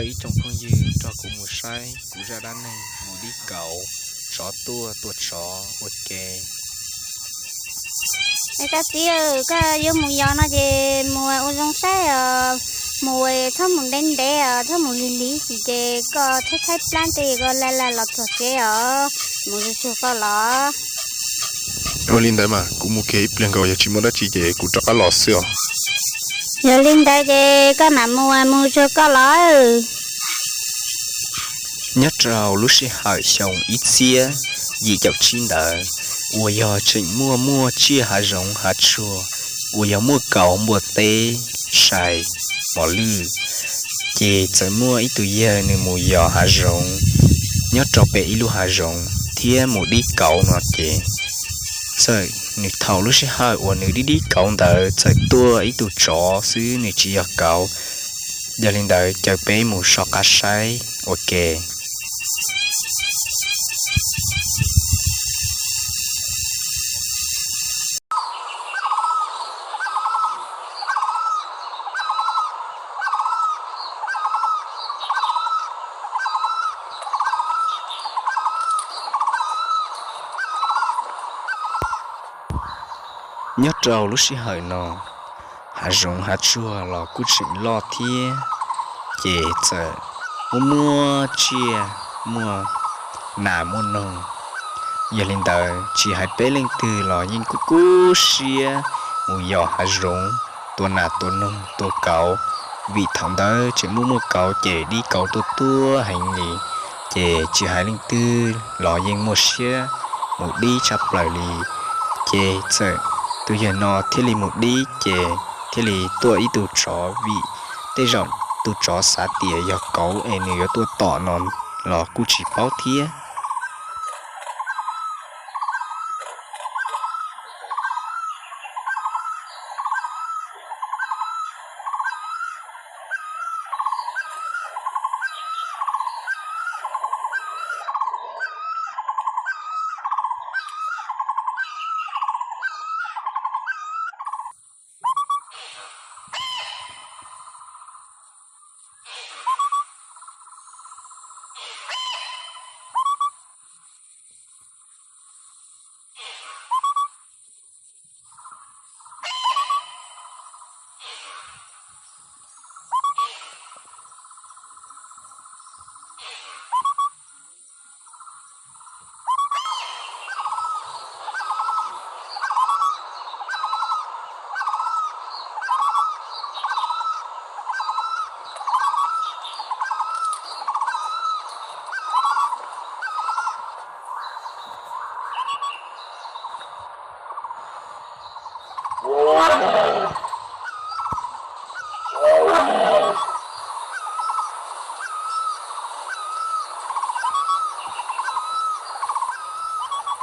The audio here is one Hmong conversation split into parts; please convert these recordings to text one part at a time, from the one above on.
Ib tsoom phooj ywg nrog kuv mus saib kuv zaj dab neeg mus dib kauv, tsov tuaj tua tsov ua ke. Es koj txiv, koj yuav mus yos no ces mus ua zoo saib os, mus txhob mus ntev ntev os, txhob mus lig lig ces koj tshaib tshaib plab tej koj laj laj los txog tsev os, mus zuj zus koj los. Ua li ntawd mas kuv mus kiag ib pliag nkaus, yog tsis muaj dab tsi ces kuv rov qab los xwb os. Yog li ntawd ces koj mam mus, mus zuj zus koj los. Nyob rau lub sij hawm xyoo ib txhiab yim caum tsib ntawd, uas yog tseem muaj muaj tsiaj hav zoov hav tsuag uas yog muaj kauv npua teb, sai, mos lwj, ces txawm muaj ib tug yawg nws mus yos hav zoov nyob rau pem ib lub hav zoov thiab mus dib kauv no ces txawm nws thaum lub sij hawm uas nws dib dib kauv ntawd txawm tuaj ib tug tsov xwb, nws tsis yog kauv. Yog li ntawd caw peb mus soj qab saib ua ke. Nyob rau lub sij hawm no, hav zoov hav tsuag los kuj tseem loj thiab, ces txawm muaj muaj tsiaj, muaj nas muaj noog. Yog li ntawd tsis hais peb leej twg los yeej kub kub siab mus yos hav zoov tua nas tua noog tua kauv, vim thaum ntawd tseem muaj muaj kauv ces dib kauv tuaj tuaj heev li, ces tsis hais leej twg los yeej muaj siab mus dib tshaj plaws li. Ces txawm tus yawg no thiaj li mus dib ces thiaj li tuaj ib tug tsov, vim tej zaum tus tsov xav tias yog kauv es nws yuav tuaj tom no los kuj tsis paub thiab.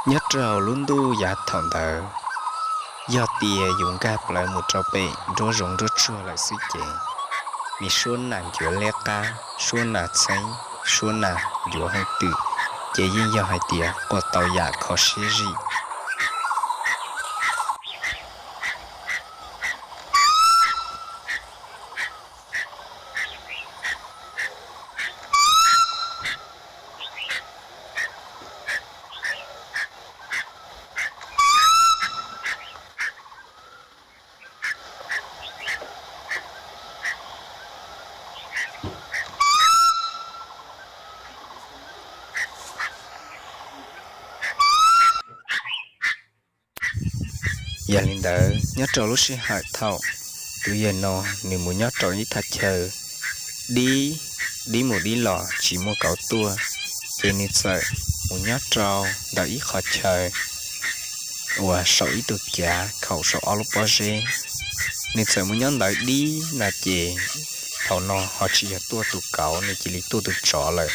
Nyob rau lub ntuj yav thaum ntawd, yog tias yus nkag plawv mus rau pem nruab zoov nruab tsuag lawm xwb ces, me suab nas ncuav liab qab, suab nas txheeb, suab nas ncuav hooj twm, ces yeej yog hais tias quaj tau yam kho siab zim. Yog li ntawd, nyob rau lub sij hawm thaum tus yawg no nws mus nyob rau ib thaj chaw dib, dib mus dib los tsis muaj kauv tuaj, ces nws txawm mus nyob rau ntawm ib qhov chaw uas saum ib tug cav khaum saum ob lub pob zeb. Nws txawm mus nyob ntawd dib no ces thaum no ho tsis yog tuaj tus kauv, nws cia li tuaj tus tsov lawm.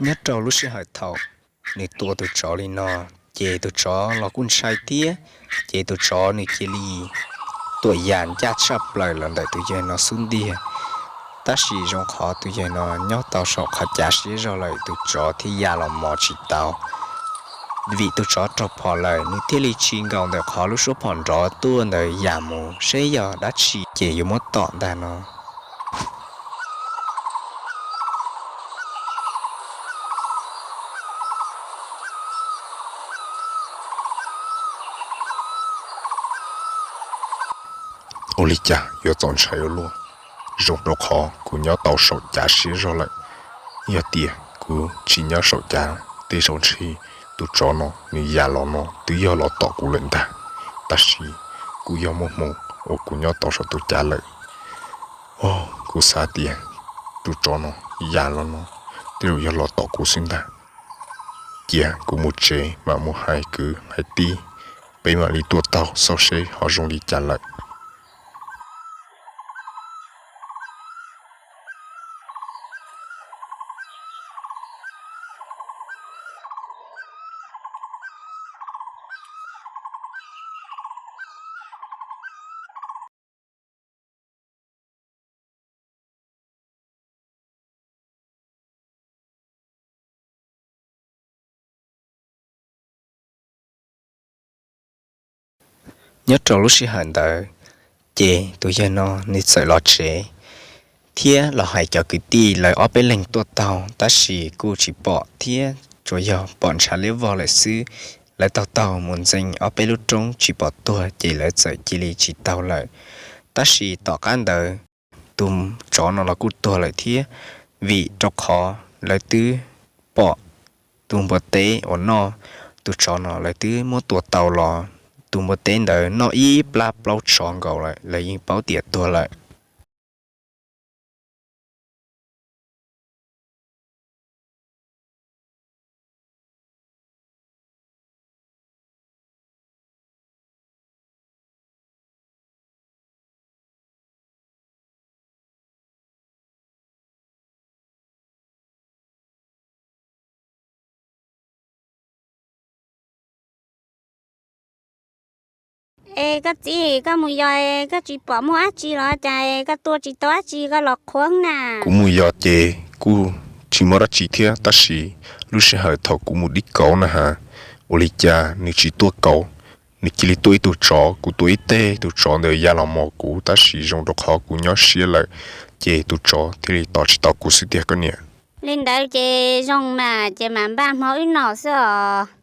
Nyob rau lub sij hawm thaum nws tua tus tsov li no, ces tus tsov los kuj ntshai thiab, ces tus tsov nws cia li tuam yam ncaj tshaj plaws los ntawm tus yawg no xub ntiag. Tab sis zoo qhov tus yawg no nyob tau saum qhov cav siab zog lawm, tus tsov thiaj ya los mos tsis tau. Vim tus tsov raug phom lawm, nws thiaj li tsis nkaum ntawm qhov lub suab phom nrov tuaj ntawd ya mus seb yog dab tsi ces yuav muab tom ntag no. Ua li cas yuav txaus ntshai ua luaj? Zoo rau qhov kuv nyob tau saum cav siab zog lawm. Yog tias kuv tsis nyob saum cav, tej zaum ntshe tus tsov no nws ya los no twb yog los tom kuv lawm ntag. Tab sis kuj yog muaj hmoo uas kuv nyob tau saum tus cav lawm. Os, kuv xav tias tus tsov no ya los no tej zaum yog los tom kuv xwb ntag. Cia kuv mus tsev mam mus hais kwv hais tij, peb mam li tuaj taug xauj seb ho zoo li cas lawm. Nyob rau lub sij hawm ntawd, ces tus yawg no nws txawm los tsev thiab los hais cov kwv tij lawv ob peb leeg tuaj taug, tab sis kuj tsis pom thiab, tsuas yog pom ntshav liab vog lawm xwb. Lawv taug taug mus ntxees ob peb lub roob tsis pom tuag, ces lawv txawm cia li tsis taug lawm. Tab sis tom qab ntawd, tus tsov no los kuj tuag lawm thiab, vim rau qhov lawv twb pom tus npua teb uas noj tus tsov no, lawv twb muab tua tau los. Tus npua teb ntawd noj ib plab plaub tsho nkaus lawm, lawv yeej paub tias tuag lawm. Es koj txiv, koj mus yos koj tsis pom muaj dab tsi los cas koj tua tsis tau dab tsi koj los qhuav na? Kuv mus yos ces kuj tsis muaj dab tsi thiab, tab sis lub sij hawm thaum kuv mus dib kauv na has, ua li cas nws tsis tuaj kauv, nws cia li tuaj ib tug tsov, kuv tua ib teg tus tsov ntawd ya los mos kuv, tab sis zoo rau qhov kuv nyob siab lawm, ces tus tsov thiaj li tom tsis tau kuv xwb tiag koj niam. Li ntawd ces zoo mas, ces mam npaj hmo wb noj xwb os.